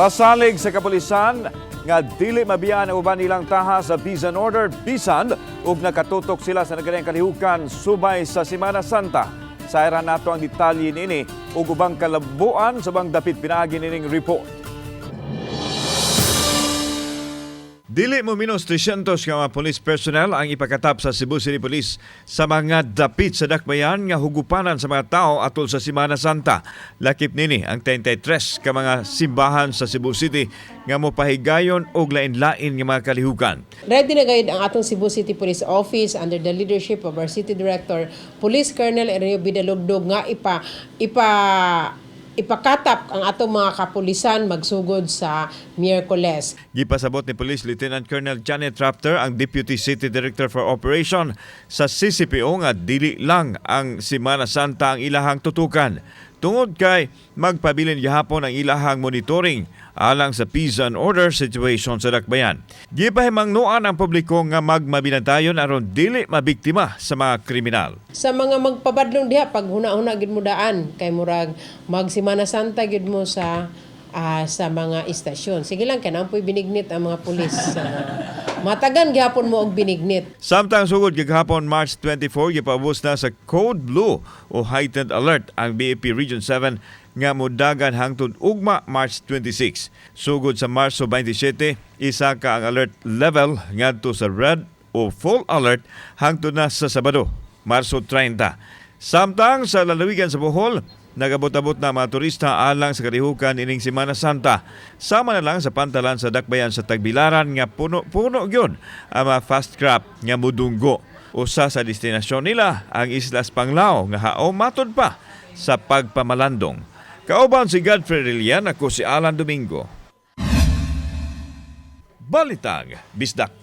Pasalig sa kapulisan nga dili mabiyaan ang uban nilang taha sa peace and order bisan ug nakatutok sila sa nagkanang kalihukan subay sa Semana Santa. Sayran nato ang detalye niini ug ubang kalabuan sa ubang dapit pinaagi nining report. Dili mo minus 300 ka mga police personnel ang ipakatap sa Cebu City Police sa mga dapit sa dakbayan nga hugupanan sa mga tao atol sa Semana Santa. Lakip nini ang 33 ka mga simbahan sa Cebu City nga mopahigayon og lain-lain nga mga kalihukan. Ready na gayud ang atong Cebu City Police Office under the leadership of our City Director, Police Colonel Enrio Bidalugdog, nga ipa ipa ipakatap ang atong mga kapulisan magsugod sa Miyerkules. Gipasabot ni Police Lieutenant Colonel Janet Rafter, ang Deputy City Director for Operation sa CCPO, nga dili lang ang Semana Santa ang ilahang tutukan. Tungod kay magpabilin gihapon ang ilahang monitoring alang sa peace and order situation sa dakbayan. Gipahimangnoan ang publiko nga magmabinantayon aron dili mabiktima sa mga kriminal. Sa mga magpabadlong diha, pag huna-huna gid mo daan kay murag mag Semana Santa gid mo sa mga istasyon. Sige lang, kanang po'y binignit ang mga pulis. Matagan gihapon mo og binignit. Samtang sugod gihapon March 24, gipaubos na sa Code Blue o Heightened Alert ang BFP Region 7 nga modagan hangtod ugma March 26. Sugod sa Marso 27, isa ka ang alert level ngadto sa red o full alert hangtod na sa Sabado, Marso 30. Samtang sa lalawigan sa Bohol, nagabot-abot na mga turista alang sa kalihukan ining Semana Santa. Sama na lang sa pantalan sa dakbayan sa Tagbilaran nga puno-puno gyud ang mga fast craft nga mudunggo. Usa sa destinasyon nila ang Islas Panglao nga hao matod pa sa pagpamalandong. Kauban si Godfrey Rillian, ako si Alan Domingo. Balitang Bisdak.